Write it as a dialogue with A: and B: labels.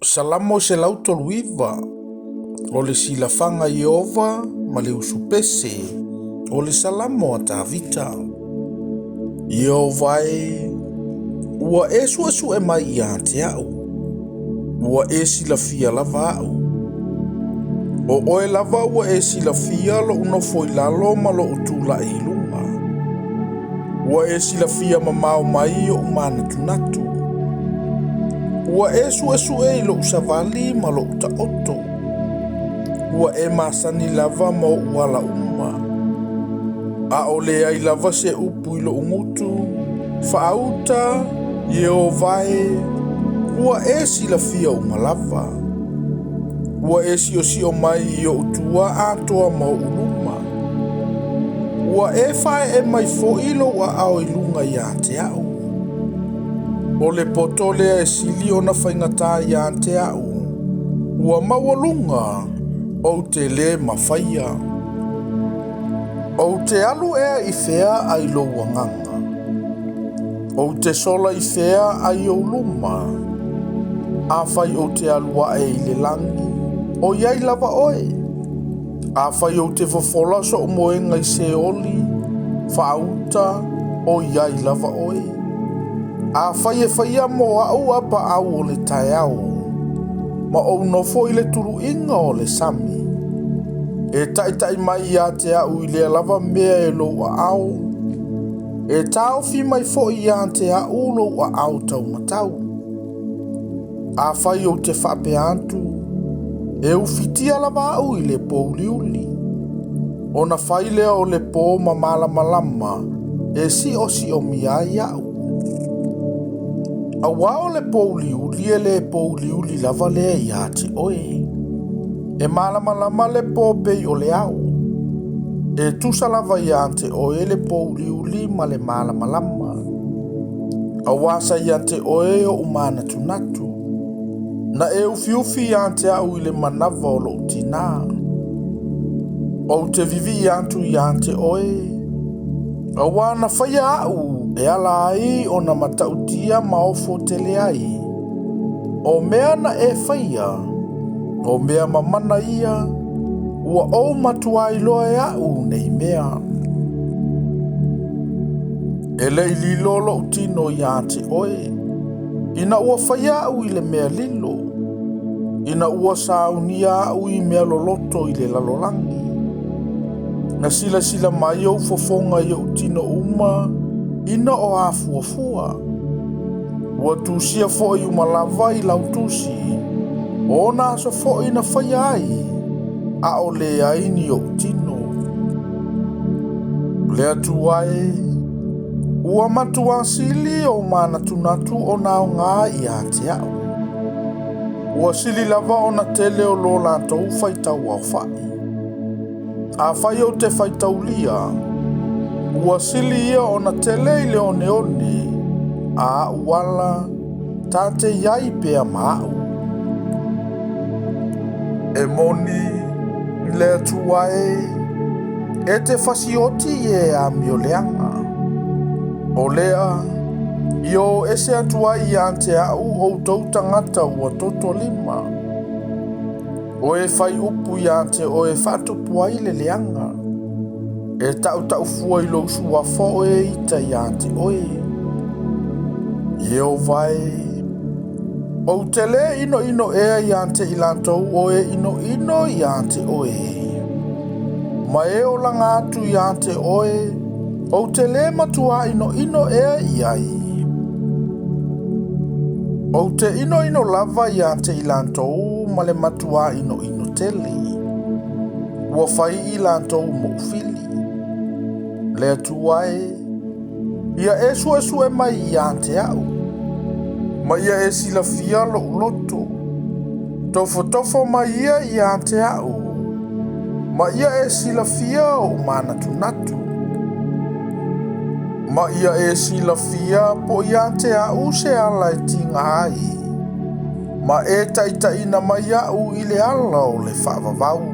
A: Salamo 139, o le silafaga Ieova ma le usupese, o le Salamo a Tavita. Ieova e, ua e suesue mai ia te a'u, ua e silafia lava a'u. O oe lava ua e silafia lo'u nofo i lalo ma lo'u tula'i i luga. Ua e silafia mamao mai o'u manatunatu. Ua e suesue i lo'u savali ma lo'u ta'oto. Ua e masani lava ma o'u ala uma. ʻAʻole ai lava se upu i lo'u gutu, faauta, Ieova e, ua e silafia uma lava. Ua e si'osi'o mai i o'u tua atoa ma o'u luma. Ua e fa'ae'e mai fo'i lou aao i luga iā te a'u. O le poto lea e sili ona faigata iā te a'u, ua maualuga ou te lē mafaia. Ou te alu ea i fea ai lou agaga? Ou te sola i fea ai ou luma? Afai ou te alu aʻe i le lagi, o i ai lava oe. Afai ou te fofola soʻu moega i Seoli, faauta, o i ai lava oe. Afai e faia mo aʻu apaau o le taeao, ma ou nofo i le tuluiga o le sami, e taʻitaʻi mai iā te aʻu i lea lava mea e lou aao, e taofi mai foʻi iā te aʻu lou aao taumatau. Afai ou te faapea atu, e ufitia lava a'u i le pōuliuli, ona fai lea o le pō ma malamalama e si'osi'omia ai a'u. Auā o le pōuliuli e le pōuliuli lava lea iā te oe. E malamalama le pō pei o le ao. E tusa lava iā te oe le pōuliuli ma le malamalama. Auā sa iā te oe o'u manatunatu. Na e ufiufi iā te a'u i le manava o lo'u tinā. Ou te vivii atu iā te oe, auā na faia a'u e ala ai ona mata'utia ma ofo tele ai. O mea na e faia, o mea mamana ia, ua ou matuā iloa e a'u nei mea. E le i lilo lo'u tino iā te oe, ina ua faia a'u i le mea lilo, ina ua saunia a'u i mea loloto i le lalolagi. Na silasila mai ou fofoga i o'u tino uma ina o afuafua. Ua tusia fo'i uma lava i lau tusi, o ona aso fo'i na faia ai, ʻaʻole ai ni o'u tino. Le Atua e, ua matuā sili ou manatunatu ona aogā iā te a'u. Ua sili lava ona tele o lo latou faitau aofaʻi. Afai ou te faitaulia, ua sili ia ona tele i le oneone a a'u ala ta te i ai pea ma a'u. E moni, le Atua e, e te fasioti i e amioleaga. O lea, i o ese atu ai iā te a'u outou tagata ua toto lima. O e fai upu iā te oe e faatupu ai le leaga. E taʻutaʻu fua i lou suafa o e ita iā te oe. Ieova e, ou te lē ʻinoʻino ea iā te i latou o e ʻinoʻino iā te oe. Ma e olaga atu iā te oe, ou te lē matuā ʻinoʻino ea i ai. Ou te ʻinoʻino lava iā te i latou ma le matuā ʻinoʻino tele. Ua fai i latou moʻu fili. Le Atua e, ia e suesue mai iā te a'u, ma ia e silafia lo'u loto. Tofotofo mai ia iā te a'u, ma ia e silafia o'u manatunatu. Ma ia e silafia po iā te a'u se ala e tiga ai, ma e taʻitaʻina mai aʻu i le ala o le faavavau.